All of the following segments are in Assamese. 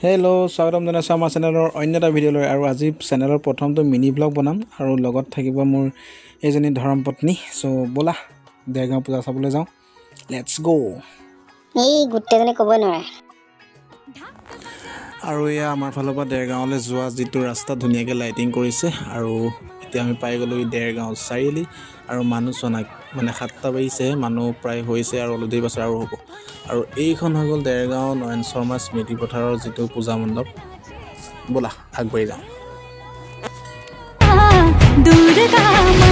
হেল্ল', স্বাগতম জনাইছোঁ আমাৰ চেনেলৰ অন্য এটা ভিডিঅ'লৈ। আৰু আজি চেনেলৰ প্ৰথমটো মিনি ব্লগ বনাম আৰু লগত থাকিব মোৰ এইজনী ধৰম পত্নী। চ' ব'লা, দেৰগাঁও পূজা চাবলৈ যাওঁ। Let's গ'। এই গোটেইজনী ক'বই নোৱাৰে। আৰু এয়া আমাৰ ফালৰ পৰা দেৰগাঁৱলৈ যোৱা যিটো ৰাস্তা, ধুনীয়াকৈ লাইটিং কৰিছে। আৰু এতিয়া আমি পাই গ'লোঁ দেৰগাঁও চাৰিআলি। আৰু মানুহ চোৱা, মানে 7টা বাজিছে, মানুহ প্ৰায় হৈছে আৰু অলপ দেৰি পাছত আৰু হ'ব। আৰু এইখন হৈ গ'ল দেৰগাঁও নয়ন শৰ্মা স্মৃতি পথাৰৰ যিটো পূজা মণ্ডপ। ব'লা, আগবাঢ়ি যাওঁ। দুৰ্গা মা,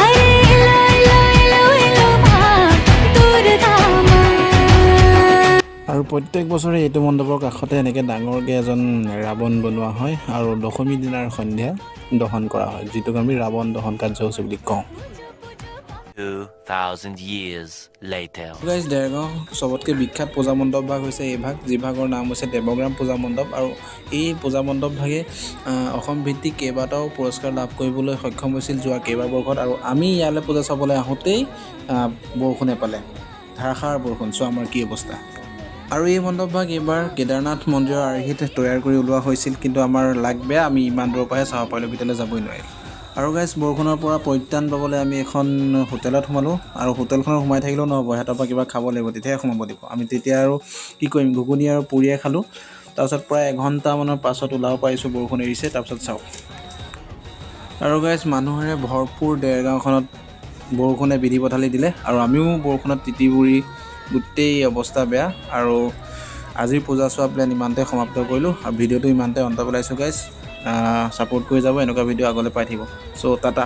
আৰে এলো এলো এলো এলো মা দুৰ্গা মা। আৰু প্ৰত্যেক বছৰে এইটো মণ্ডপৰ কাষতে এনেকৈ ডাঙৰকৈ এজন ৰাৱণ বনোৱা হয় আৰু দশমী দিনাৰ সন্ধিয়া দহন কৰা হয়, যিটোক আমি ৰাৱণ দহন কাৰ্যসূচী বুলি কওঁ। 2,000 years later. Guys, Dergaon চবতকৈ বিখ্যাত পূজা মণ্ডপ ভাগ হৈছে এই ভাগ, যিভাগৰ নাম হৈছে দেৱগ্ৰাম পূজা মণ্ডপ। আৰু এই পূজা মণ্ডপ ভাগে অসম ভিত্তিক কেইবাটাও পুৰস্কাৰ লাভ কৰিবলৈ সক্ষম হৈছিল যোৱা কেইবা বৰ্ষত। আৰু আমি ইয়ালৈ পূজা চাবলৈ আহোঁতেই বৰষুণে পালে, ধাৰাসাৰ বৰষুণ। চোৱা আমাৰ কি অৱস্থা। আৰু এই মণ্ডপভাগ এইবাৰ কেদাৰনাথ মন্দিৰৰ আৰ্হিত তৈয়াৰ কৰি ওলোৱা হৈছিল, কিন্তু আমাৰ লাক বেয়া, আমি ইমান দূৰৰ পৰাহে চাব পাৰিলোঁ, ভিতৰলৈ যাবই নোৱাৰিলোঁ। আৰু গাইজ, বৰষুণৰ পৰা পৰিত্ৰাণ পাবলৈ আমি এখন হোটেলত সোমালোঁ। আৰু হোটেলখনত সোমাই থাকিলেও নহ'ব, সিহঁতৰ পৰা কিবা খাব লাগিব, তেতিয়াহে সোমাব দিব। আমি তেতিয়া আৰু কি কৰিম, ঘুগুনি আৰু পুৰিয়ে খালোঁ। তাৰপিছত প্ৰায় এঘণ্টামানৰ পাছত ওলাব পাৰিছোঁ, বৰষুণ এৰিছে। তাৰপিছত চাওক। আৰু গাইজ, মানুহেৰে ভৰপূৰ দেৰগাঁওখনত বৰষুণে বিধি পথালি দিলে আৰু আমিও বৰষুণত তিতি বুৰি গোটেই অৱস্থা বেয়া। আৰু আজিৰ পূজা চোৱা প্লেন ইমানতে সমাপ্ত কৰিলোঁ আৰু ভিডিঅ'টো ইমানতে অন্ত পেলাইছোঁ। গাইজ, ছাপোৰ্ট কৰি যাব, এনেকুৱা ভিডিঅ' আগলৈ পাই থাকিব। চ' টাটা।